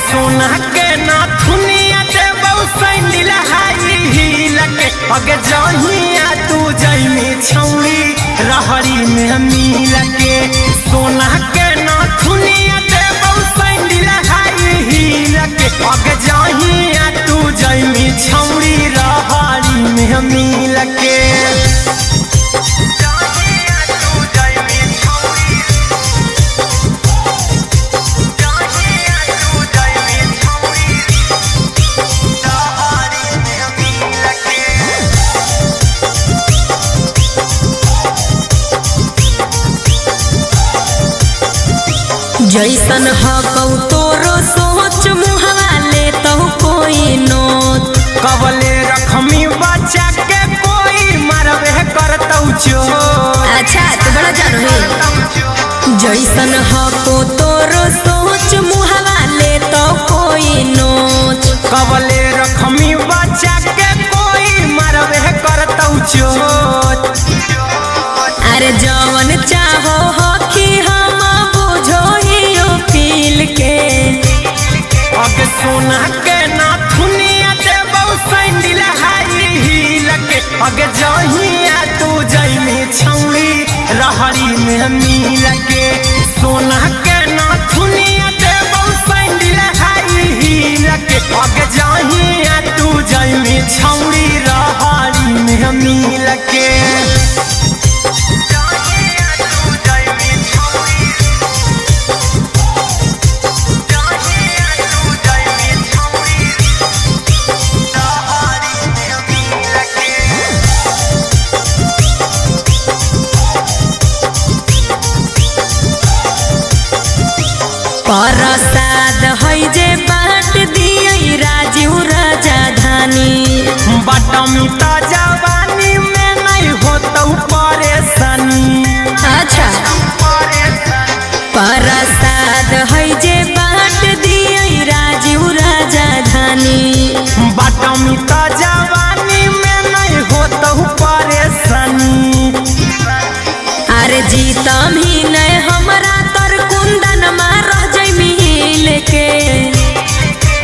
सोना के नाथुनिया देबौ सैंडिल हाई हील के। अगे जहिया तू जइमी छौड़ी रहरी में मिल के। सोना के नाथुनिया देबौ सैंडिल हाई हील के। अगे जहिया तू जइमी छौड़ी रहरी में मिल के। जैसन हकौ तोरो सोच मुहवा ले तो कोई नोत। कबले रखमी बच्चा के कोई मरबे करतौ चोर। अच्छा तो बड़ा जानो है। जैसन हको तोरो सोच मुहवा ले तो कोई नोच। कबले रखमी बच्चा के कोई मरबे करतौ चोर। अरे जवन चाहो हकी हम बुझो ही फील के। अगे सोना के नाथुनिया देबौ सैंडिल हाई हील के। अगे जहिया तू जइमी छौड़ी रहरी में मिल के। सोना के नाथुनिया देबौ सैंडिल हाई हील के। अगे जहिया तू जइमी छौड़ी रहरी में मिल के। प्रसाद है जे बाट दिए राजीव राजा धानी। बटम त जवानी में नहीं होतौ परेशानी। अच्छा प्रसाद है जे बाट दिए राजीव राजा धानी। बटम त जवानी में नहीं होतौ परेशानी। अरे जीतम ही नहीं हमरा तर कुंदन मा रह जइमी लेके।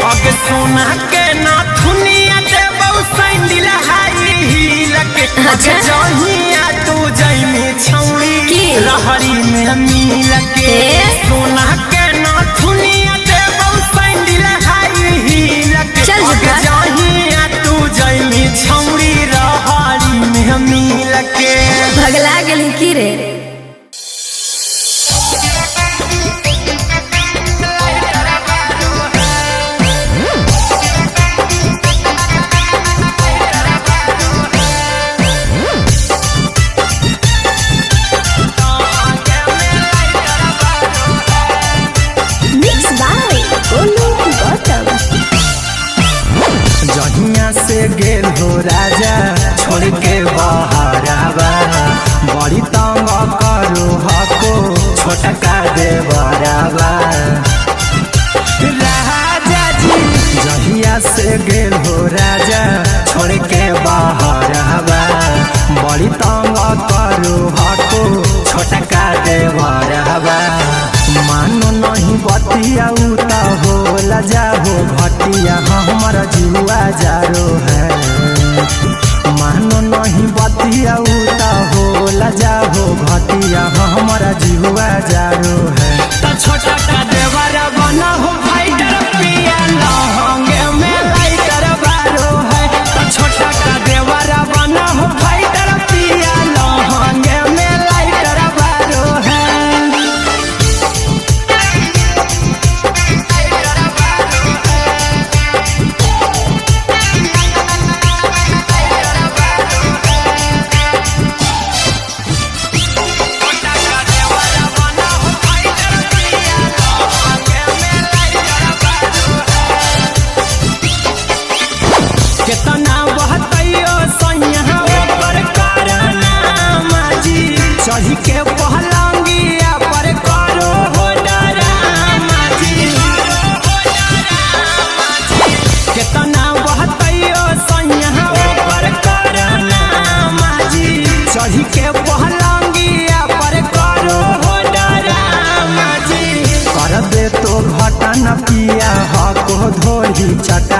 अगे सोना के नाथुनिया देबौ सैंडिल हाई हील के। अगे अच्छा। जहिया तू जइमी छौड़ी की? रहरी में मिल के। ए? सोना के नाथुनिया देबौ सैंडिल हाई हील के। चल अगे झूठा। जहिया तू जइमी छौड़ी रहरी में मिल के। भगला गेली की रे। Mix by Golu Gautam. जहिया से गेल हो राजा छोड़ के बहरावा बड़ी तंग करो हको छोटका देवरावा। राजा जी जहिया से गेल हो राजा छोड़ के बहरावा बड़ी तंग करो हको छोटका देवरावा। मानो नहीं बतिया उता होला जाहो घटिया हमर जीवा जारो है। मानो नहीं बतिया उता होला जाहो घटिया हमर जीवा जारो है। त छोटा का देवरा बना हो फाइटर पिया लहंगे में लाइटर बारो है। त छोटा का देवरा बना हो फाइटर पिया लहंगे में लाइटर बारो है।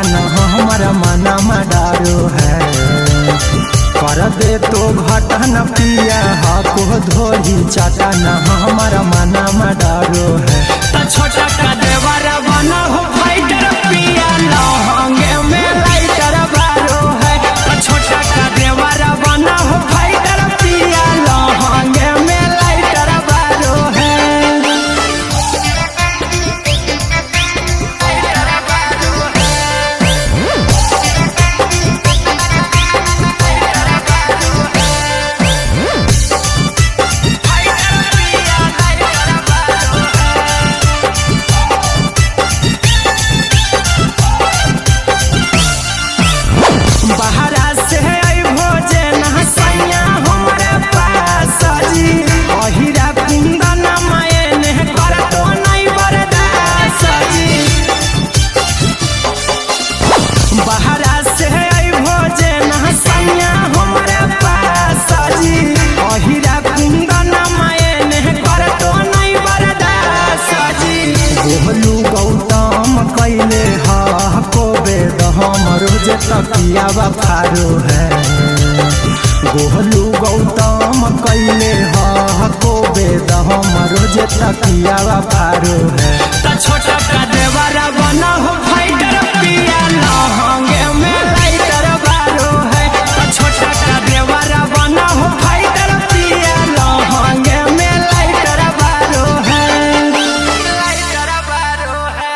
चटन हमारा मना डारो है। कर दे तो घटन पिया हको धोरी चटन हमारा मना डारो है। त छोटा का देवरा बना हो फाइटर पिया लहंगे में लाइटर बारो है। त छोटा का देवरा बना हो फाइटर पिया लहंगे में लाइटर बारो है। बाहरा से अइबो जे नहसैया हमरा पास जी, अहिरा कुंदन मायने करतो नहीं बरदास जी। बाहरा से अइबो जे नहसैया हमरा पास जी, अहिरा कुंदन मायने करतो नहीं बरदास जी। गोहलू गौतम कैले हा को बेद हम रोज तकिया फारो है। गोहलू गौतम कैले हा को बेद हम रोज तकिया फारो है। त छोटा का देवरा बना हो फाइटर पिया लहंगे में लाइटर बारो है। त छोटा का देवरा बना हो फाइटर पिया लहंगे में लाइटर बारो है। लाइटर बारो है।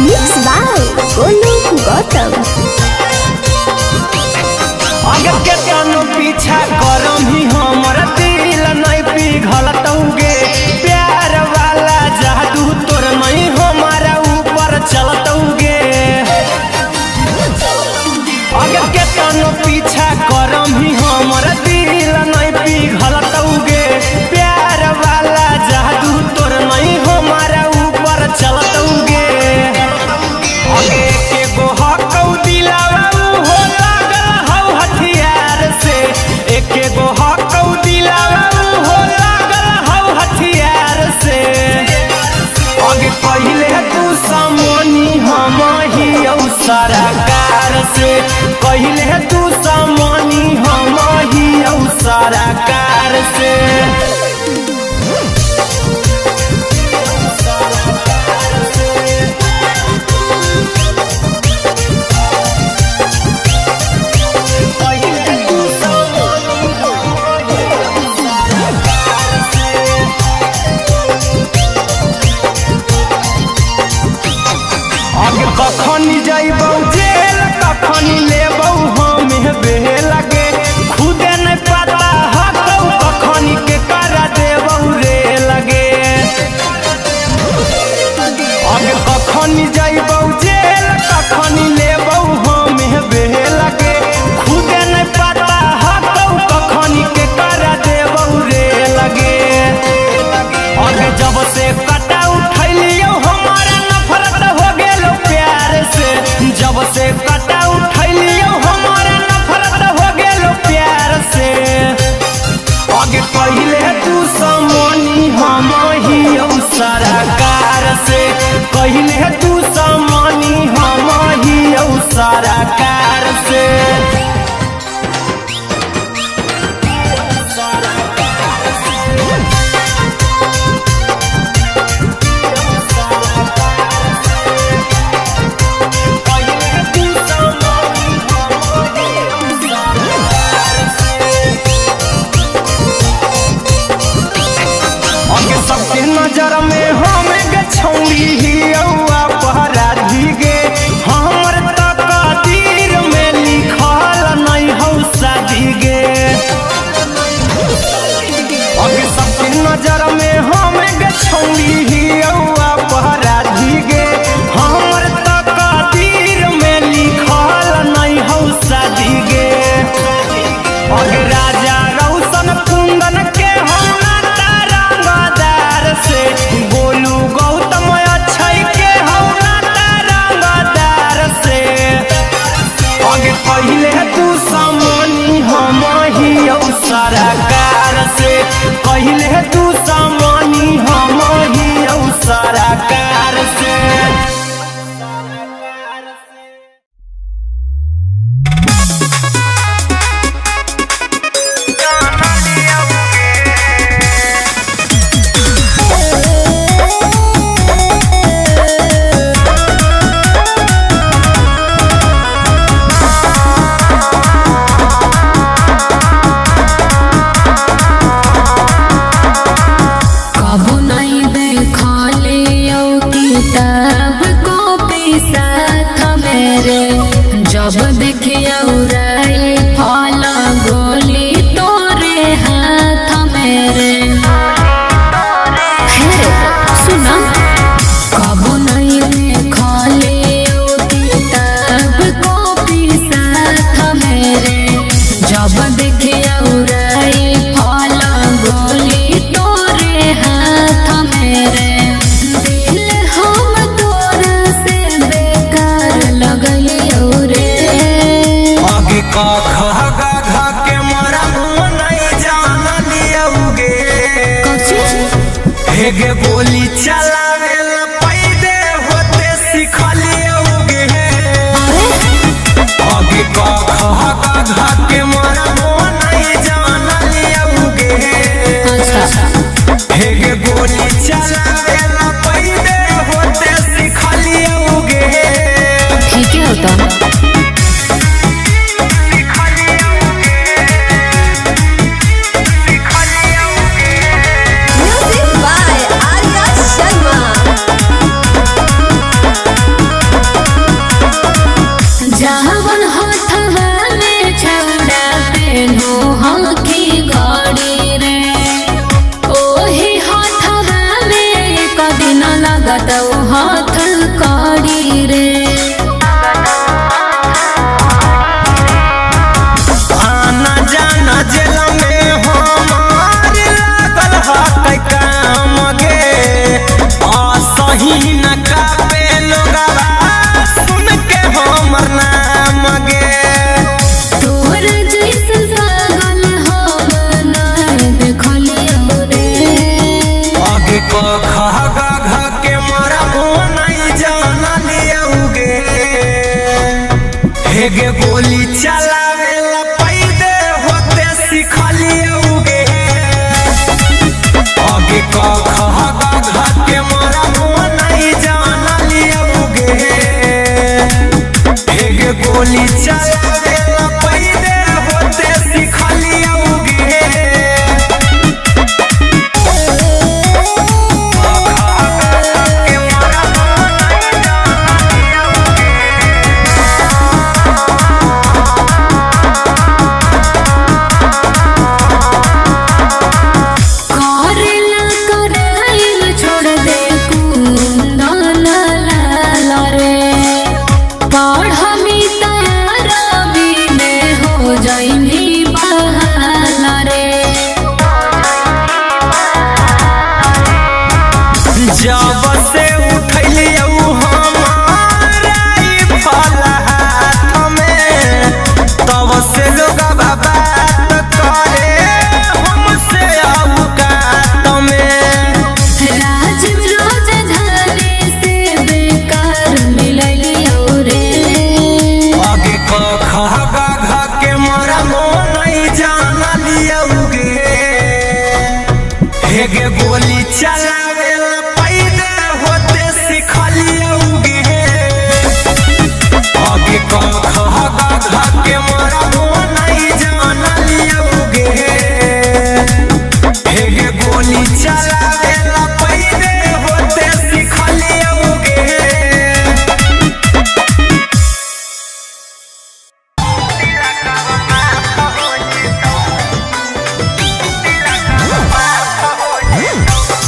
Mix by Golu Gautam. अगर के तनु पीछा करम ही हमर दिल नहीं पिघलतौगे, प्यार वाला जादू तोर नहीं हमारा ऊपर चलतौगे। अगर के तनु पीछा करम ही हमर दिल नहीं पिघलतौगे, प्यार वाला जादू तोर नहीं हमारा ऊपर चलतौगे। अगे के गो हकौ दिलावा हो लागल हौ हथियार से, एके गो हकौ दिलावा हो लागल हौ हथियार से। अगे पहिले तू समोनी हम ही औ सरकार से, पहिले तू समोनी हम ही औ सरकार से। अब कखन जैबौ जेल कखन लेबौ हम बेल गे, खुदे नहीं पता हकौ कखन के करा देबौ रे लगे। अब कखन जैबौ जेल कखन लेबौ हम बेल गे, खुदे नहीं पता हकौ कखन के करा देबौ रे लगे। अब जब से कटा उठैलियौ हमारा नफरत हो गेलो प्यार से, जब से कटा उठैलियौ हमारा नफरत हो गेलो प्यार से। आगे पहिले तू समोनी हम ही औ सरकार से, पहिले तू समोनी हम ही औ सरकार से। अगे सबके नजर में हम गे छौड़ी ही औआ पहराधी गे, हमर तकदीर में लिखल नहीं हौ शादी गे। अगे सबके नजर में हम गे छौड़ी ही औआ पहराधी गे, हमर तकदीर में लिखल नहीं हौ शादी गे। अगे राजा रौशन कुंदन के हम नाता रंगदार से, गोलू गौतम अक्षय के हम नाता क ख ग घ के मरा नहीं जान लियौगे। हेगे गोली चलावे ला पैदे होते सिखलियौगे। आगे क ख ग घ के मरा नहीं जान लियौगे। हेगे गोली चलावे ला पैदे होते सिखलियौगे। ठीक है होता। Music by Arya Sharma. जवन हाथवा में छौड़ा पेन्हो हकी घड़ी रे, ओही हाथवा में कदी न लगत हाथ कड़ी रे। आना जाना जेल में हमार लागल हक काम गे। असही न कापे लोगवा सुन के हमर नाम गे। तोहर जैसन पागल हम ना देखलियो रे। आगे क ख ग घ के मरा नहीं जान लियौगे। हेगे गोली चलावे ला पैदे होते सिखलियौगे। आगे क ख ग घ के मरा नहीं जान लियौगे। हेगे गोली चलावे ला पैदे होते सिखलियौगे। करेला कराइल छोड़ दे कुंदन लाल रे, पढ़मी तारबी में हो जाइमी बहाल रे। जब से उठलियौ हमारा ई फल हाथ में, तब से लोग बात करे हमसे औकात में। राजीव राजधानी से बेकार मिललियो रे। आगे क ख ग घ के मरा नहीं जान लियौगे। हेगे गोली चलावे ला पैदे होते सिखलियौगे। आगे क ख ग घ के मरा नहीं जान लियौगे। हेगे गोली चलावे ला पैदे होते सिखलियौगे।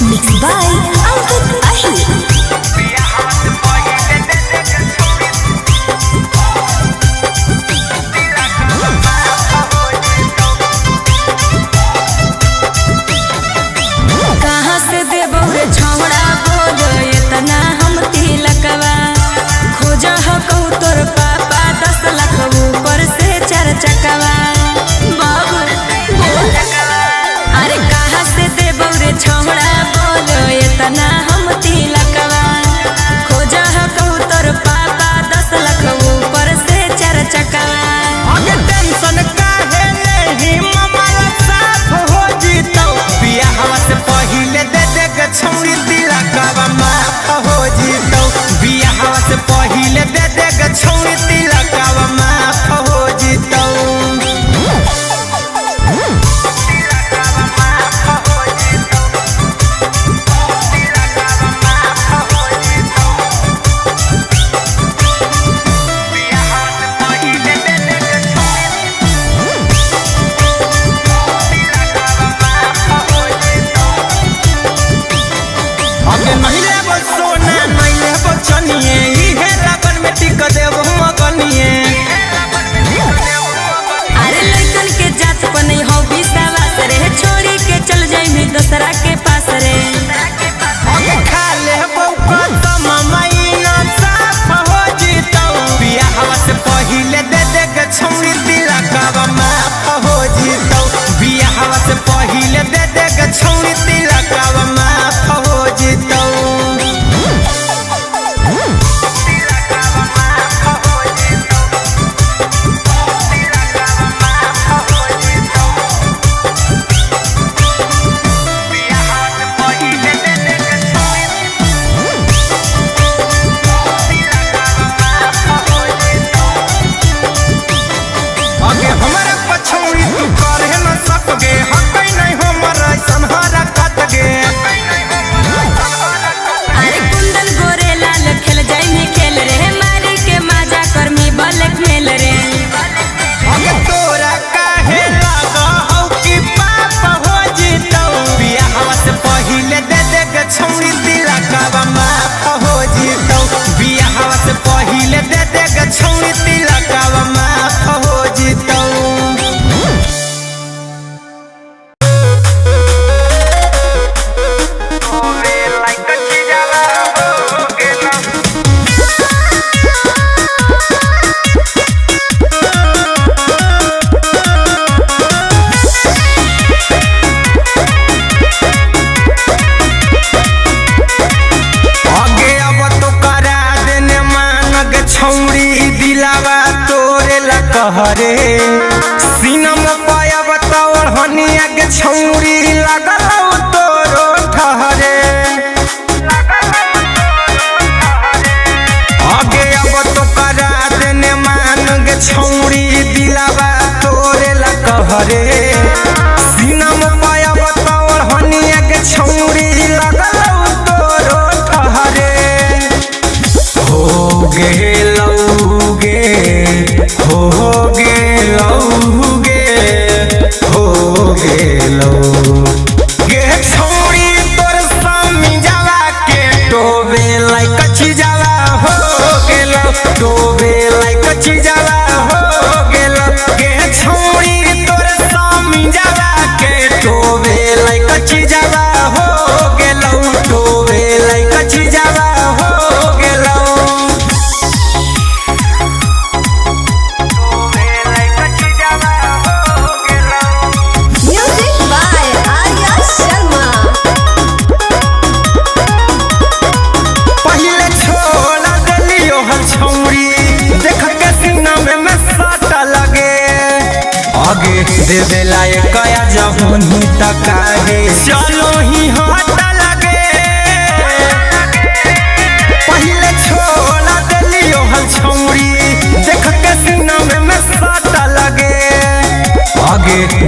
Mix by Ankit Ahir. कहाँ से देबो रे छौड़ा बोल इतना हम तिलकवा, खोज कहू तोर पापा 10 लाख ऊपर से चार चकवा। बाबू बोल, अरे कहाँ से देबो रे छौड़ा बोल इतना हम तिलकवा, खोज कहू तोर पापा 10 लाख ऊपर से चार चकवा। अगे टेंशन काहे लेही मामला साफ हो जीतौ। बियाहवा से पहिले दे दे के छौरी तिलकवा माफ हो जीतौ। बियाहवा से पहिले दे दे के छौरी तिलकवा माफ हो जीतौ।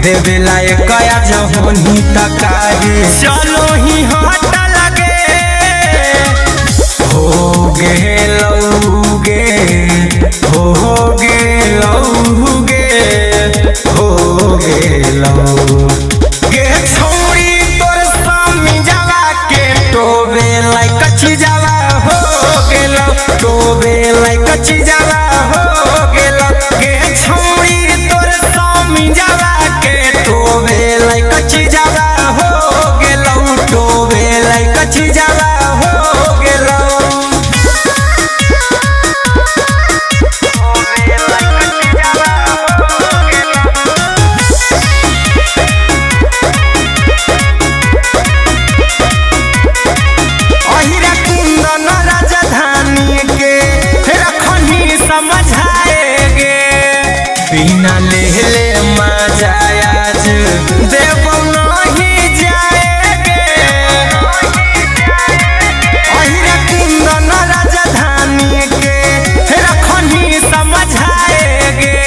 देवेला एक जहोनी तकाहे चलो ही हट लगे हो गे लौगे हो गे लौगे हो गे लौगे छौरी तोर स्वामी जावा के टोबे लाइक कच्ची जावा हो गेलो टोबे लाइक कच्ची जावा हो गेलो गे छौरी तोर स्वामी जावा के टोबे लाइक कच्ची जावा हो गेलो टोबे लाइक कच्ची जावा हो गेलो। अहिरा कुंदन राजधानी के रखनी समझाएगे बिना ले ले मजा आज देव नहीं जाएगे। अहिरा कुंदन राजधानी के रखनी समझाएगे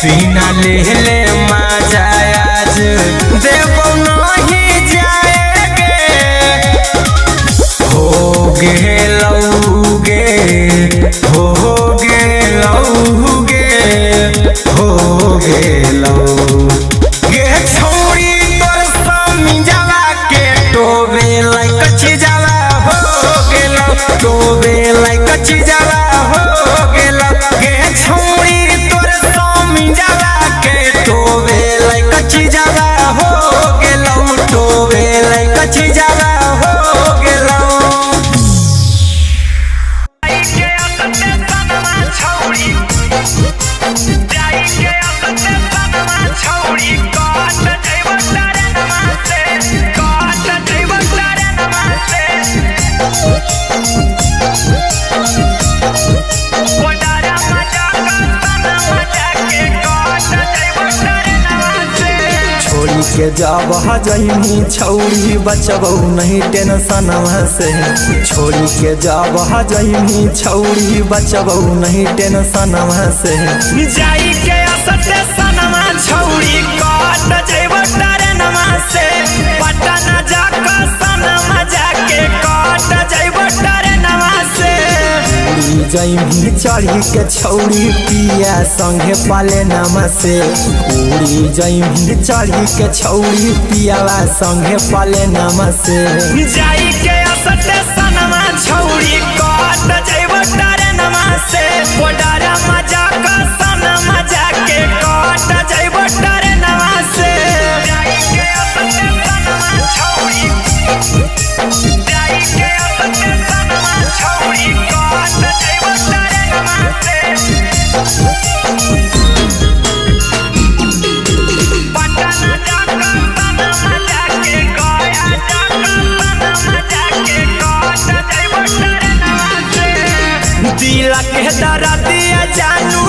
बिना ले ले मजा आज देव नहीं जाएगे। हो गे लौगे हो गे लौगे हो गे लौगे छौरी तोर स्वामी जावा के टोबे लाइक कच्ची जावा हो गेलो टोबे लाइक कच्ची जावा हो गेलो गे छौरी तोर स्वामी जावा के टोबे लाइक कच्ची जावा हो गेलो टोबे लाइक कच्ची जावा हो गेलो। छोड़ी के जब हजनी छौरी बचबौ नहीं टेंशन से छोड़ी के जब हजनी छौरी बचबौ नहीं टेंशन से जाई के असते सनमा छौरी कट जइबो टरनमा से पटना जाक सनमा जाके कट जइबो टरनमा से। उड़ी जैमी चढ़ी के छौरी पिया संगे पाले नामा से उड़ी जैमी चढ़ी के छौरी पियावा संगे पाले नामा से जाई के असते सनमा छौरी कट जइबो टरनमा से बॉर्डरमा जाक सनमा जाके कट जइबो टरनमा से। जाई के असते सनमा छौरी जाई के असते सनमा छौरी कट जइबो टरनमा से। पटना जाक सनमा जाके गया जाक सनमा जाके कट जइबो टरनमा से। दिल के दर्दिया जानू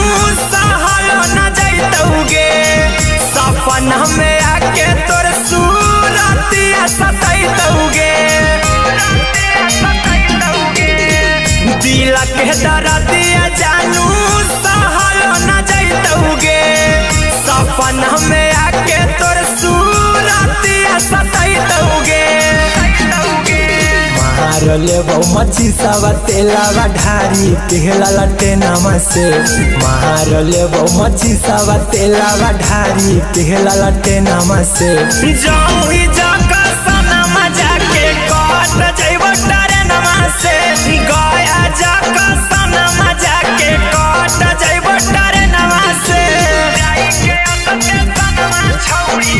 सहल न जइतौगे सपना में आके तोर सूरतिया सतैतौगे। दिल के दर्दिया जानू सहल न जइतौगे सपना में आके तोर सूरतिया सतैतौगे। मार लेबौ मच्छी सब तेलावा ढारी केहला लटे नामा से मार लेबौ मच्छी सब तेलावा ढारी केहला लटे नामा से जाऊही जाक सनमा जाके कट जइबो टरनमा से गया जाक सनमा जाके कट जइबो टरनमा से। जाई के असते सनमा छौरी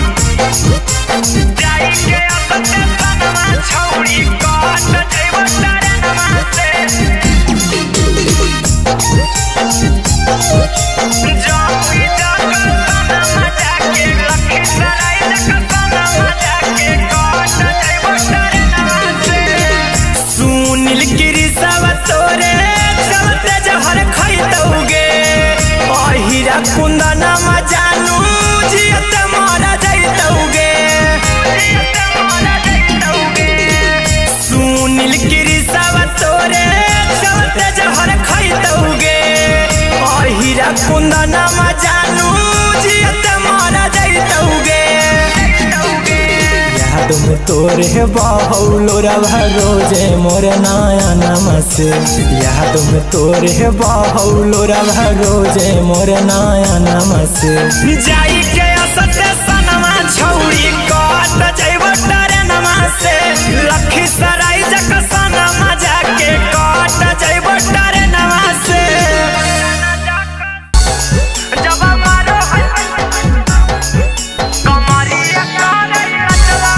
जाई के असते सनमा छौरी कट जइबो टरनमा से। जाऊही जाक सनमा जाके लखीसराय जाक सनमा जाके याद में तोरे बहौलो रवा रोजे मोर नया नमसे। याद में तोरे बहौलो रवा रोजे मोर नया नमसे। जाई के असते सनमा छौरी कट जइबो ट्रेनमा से। लखीसराय जक सनमा जाके कट जइबो ट्रेनमा से। जब मारो कमरिया करे रचला,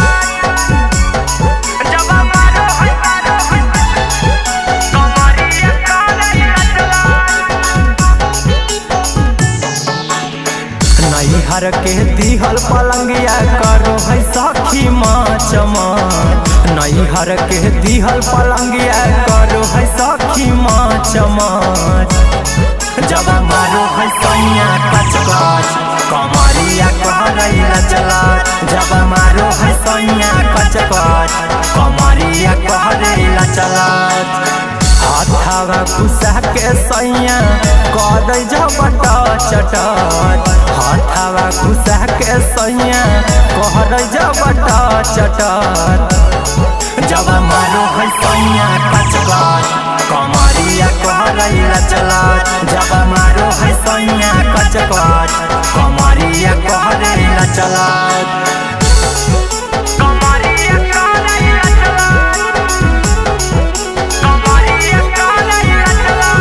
जब मारो कमरिया करे रचला। नैहर के दिहल पलंगिया करो है सखी माच माच। नैहर के दिहल पलंगिया करो है सखी माच माच। जब मारो है सैया कच कच कमरिया करई लचला। जब मारो है सैया कच कच कमरिया करई लचला। हाथावा घुसा के सैया कर जबट चटत। हाथावा घुसा के सैया कर जबट चटत। जब मारो है सैया कच कच कमरिया करई लचला। जब मारो है सैया कच कच कमरिया करई लचला। कमरिया करे रचला, कमरिया करे रचला।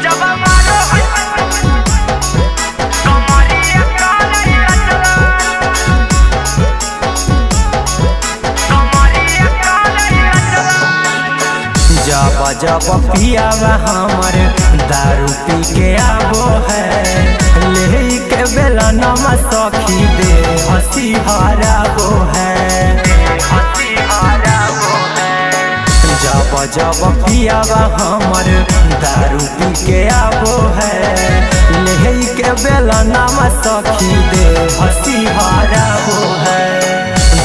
जब मारो कमरिया करे रचला, कमरिया करे रचला। जब जब पियावा हमर दारू पी के आबो है, ले के बेला नमा सखी दे हंसी हराबो है। हंसी हराबो है। जब जब पियावा हमर दारू पी के आबो है, ले के बेला नमा सखी दे हंसी हराबो है।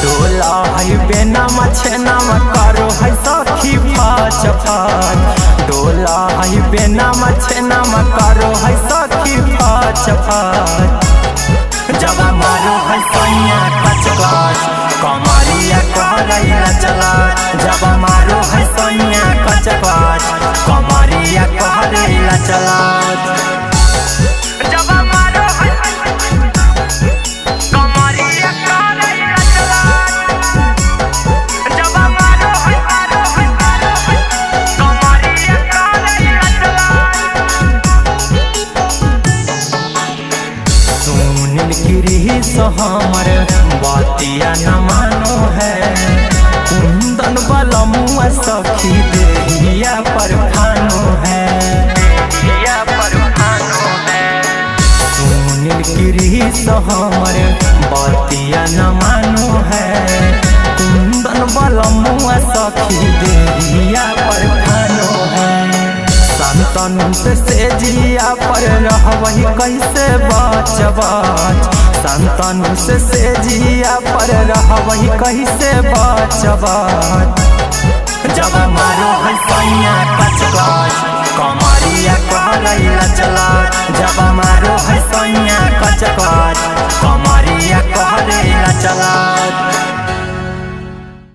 डोला है बेनामा छेनामा करो है सखी फाच फाच। डोला है बेनामा छेनामा करो है सखी फाच फाच। जब मारो है सैया कच कच कमरिया करई लचला। जब मारो है सैया कच कच कमरिया करई लचला। जब मारो कमरिया करे रचला, जब मारो कमरिया करे रचला। सुनील गिरी सो हमर बतिया न मानो है, कुंदन बलमुआ सखी देहिया पर फानो है। देहिया पर फानो है। सुनील गिरी सो हमर बतिया न मानो है, कुंदन बलमुआ सखी देहिया पर फानो है। संतनु से सेजिया पर रहबही कैसे बच बच। संतनु से सेजिया पर रहबही कैसे बच बच। जब मारो है सैया कच कच कमरिया करई लचला। जब मारो है सैया कच कच कमरिया करई लचला।